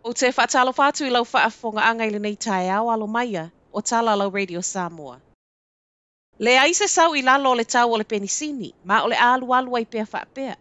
Ou te faatalofa atu i lau faafofogaaga i lenei taeao, alo maia o tala lau Radio Samoa. Leai se sau i lalo o le tau o le penisini, ma o le a alualu ai pea faapea.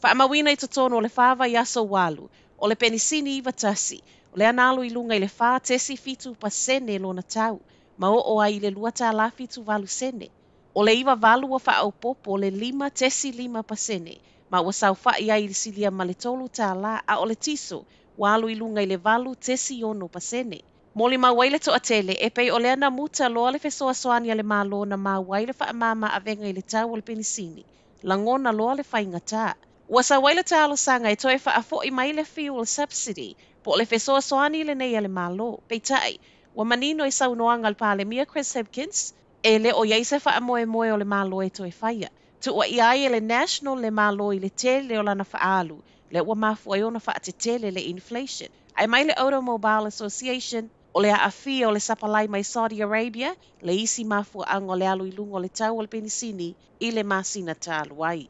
Faamauina i totonu o le 4 vaiaso ua alu, o le penisini 91, o lea na alu i luga i le 4.7% lona tau, ma oo ai i le $2.78. O le 98 ua faaopoopo o le 5.5%, ma ua saofai ai i le silia ma le $3, a o le tiso ua alu i luga i le 8.6%. Molimau ai le toatele e pei o lea na muta loa le fesoasoani a le Malo na maua ai le faamama avega i le tau o le penisini, lagona loa le faigata. Ua sau ai le talosaga e toe faafoi mai le fuel subsidy po o le fesoasoani lenei a le Malo. Peitai, ua manino i saunoaga a le Palemia Chris Hipkins, e le o i ai se faamoemoe o le Malo e toe faia. Tuuaia ai e le National le Malo i le tele o lana faaalu, lea ua mafua ai ona faatetele le inflation. Ae mai le Automobile Association, o le aafia o le sapalai mai Saudi Arabia, le isi mafuaaga o le alu i luga o le tau o le penisini i le masina talu ai.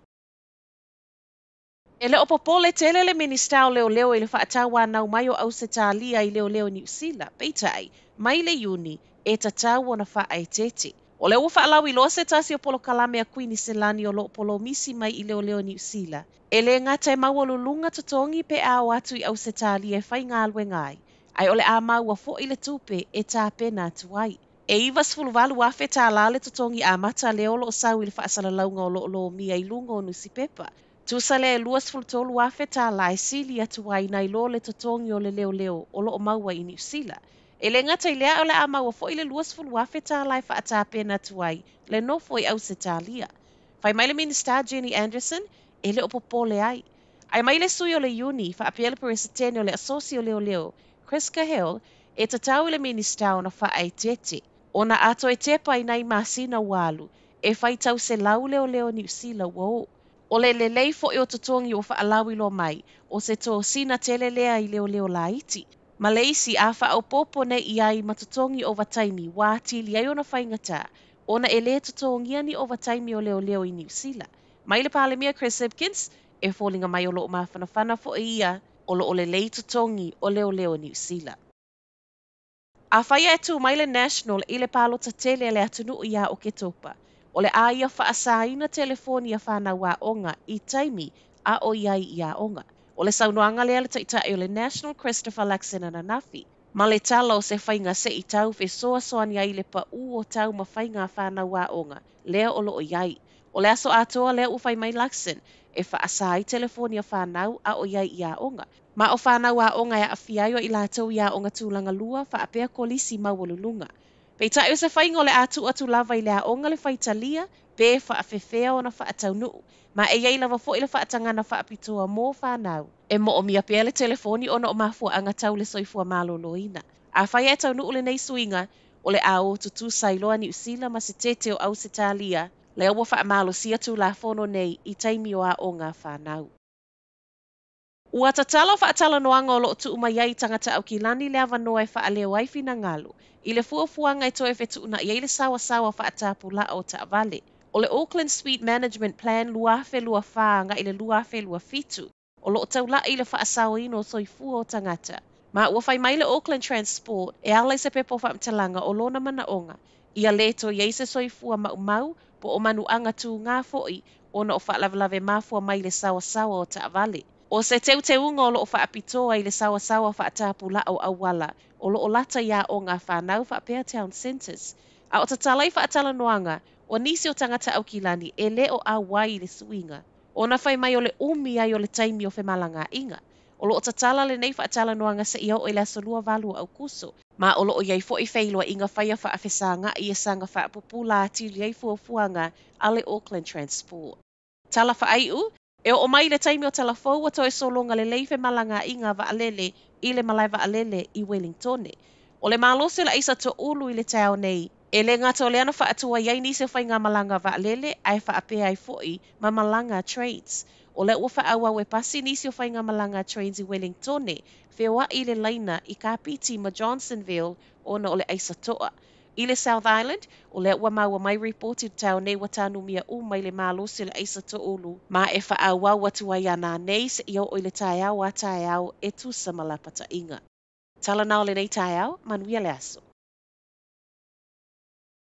E le o popole tele le Minisita o Leoleo i le faatauanau mai o Ausetalia i leoleo i Niu Sila, peitai, mai le Iuni e tatau ona faaeteete. O lea ua faalauiloa se tasi o polokalame a Kuiniselani o lo o polomisi mai i leoleo i Niu Sila. E le gata e maualuluga totogi pe a o atu i Ausetalia e faigaluega ai, ae o le a maua foi le tupe e tapena atu ai. E $98,000 le totogi amata lea o lo o sau i le faasalalauga o lo o lomia i luga o nusipepa. Tusa lea e $23,000 e sili atu ai nai lo le totogi o le leoleo o lo o maua i Niu Sila. E le gata i lea o le a maua foi le $20,000 e faatapena atu ai le nofo i Ausetalia. Fai mai le Minisita Jenny Anderson e le o popole ai. Ae mai le sui o le Iuni, faapea le Peresetene o le Asosi o Leoleo, Chris Cahill, e tatau i le Minisita ona faaeteete. Ona a toe tepa i nai masina ua alu, e faitau selau leoleo Niu Sila ua oo. O le lelei foi o totogi ua faalauiloa mai, o se tosina tele lea i leoleo laiti. Ma le isi a faaopoopo nei i ai ma totogi ovataimi ua atili ai ona faigata, ona e le totogia ni ovataimi o leoleo i Niu Sila. Mai le Palemia Chris Hipkins, e foliga mai o lo o mafanafana foi ia o lo o lelei totogi o leoleo Niu Sila. Afai e tu mai le National i le palota tele a le atunuu ia Oketopa, o le a ia faasaina telefoni a whānau aoga i taimi a o iai i aoga. O le saunoaga lea le taitai o le National Christopher Luxon ananafi. Ma le tala o se faiga se i tau fesoasoani ai le pau o tau ma faiga whānau aoga, lea o lo o iai. O le aso atoa lea ua fai mai Luxon, e faasa ai telefoni a whānau a o iai i aoga. Ma o whānau aoga e aafia ai o i latou i aoga tulaga lua faapea kolisi maualuluga. Peitai o se faiga o le a tuu atu lava i le aoga le faitalia pe faafefea ona faataunuu. Ma e iai lava foi le faatagana faapitoa mo whānau. E moomia pea le telefoni ona o mafuaaga tau le soifua maloloina. Afai e taunuu lenei suiga, o le a o tutusa ai loa Niu Sila ma se tete o Ausetalia, lea ua faamalosia tulafono nei i taimi o aoga whānau. Ua tatala o faatalanoaga o lo o tuu mai ai tagata Aukilani le avanoa e faaleo ai finagalo i le fuafuaga e toe fetuunai ai le saoasaoa faatapulaa o taavale. O le Auckland Speed Management Plan 2024 agai i le 2027 o lo o taulai i le faasaoina o soifua o tagata. Ma ua fai mai le Auckland Transport e ala i se pepa o faamatalaga o lona manaoga ia le toe i ai se soifua maumau po o manuaga tugā foi ona o faalavelave mafua mai le saoasaoa o taavale. O se teuteuga o lo o faapitoa i le saoasaoa faatapulaa o auala o lo o lata i aoga whānau faapea town centres. A o tatala i faatalanoaga, o nisi o tagata Aukilani e le o auai i le suiga. Ona fai mai o le umi ai o le taimi o femalagaaiga. O lo o tatala lenei faatalanoaga seia oo i le aso 28 o Aukuso. Ma o lo o iai foi feiloaiga faia faafesagai e saga faapupula atili ai fuafuaga a le Auckland Transport. Tala faaiu, e oo mai le taimi o tala fou ua toe sologa lelei femalagaaiga vaalele i le malae vaalele i Wellingtone. O le malosi o le aisa toulu i le taeao nei, e le gata o lea na faatuai ai nisi o faigamalaga vaalele ae faapea ai foi ma malaga trains. O lea ua faaauau e pasi nisi o faigamalaga trains i Wellingtone, feoai i le laina i Kapiti ma Johnsonville ona o le aisa toa. I le South Island, o lea ua maua mai ripoti i le taeao nei ua tanumia uma i le malosi o le aisa toulu ma e faaauau atu ai a nanei seia oo i le taeao a taeao e tusa ma lapataiga. Tala na o lenei taeao, manuia le aso.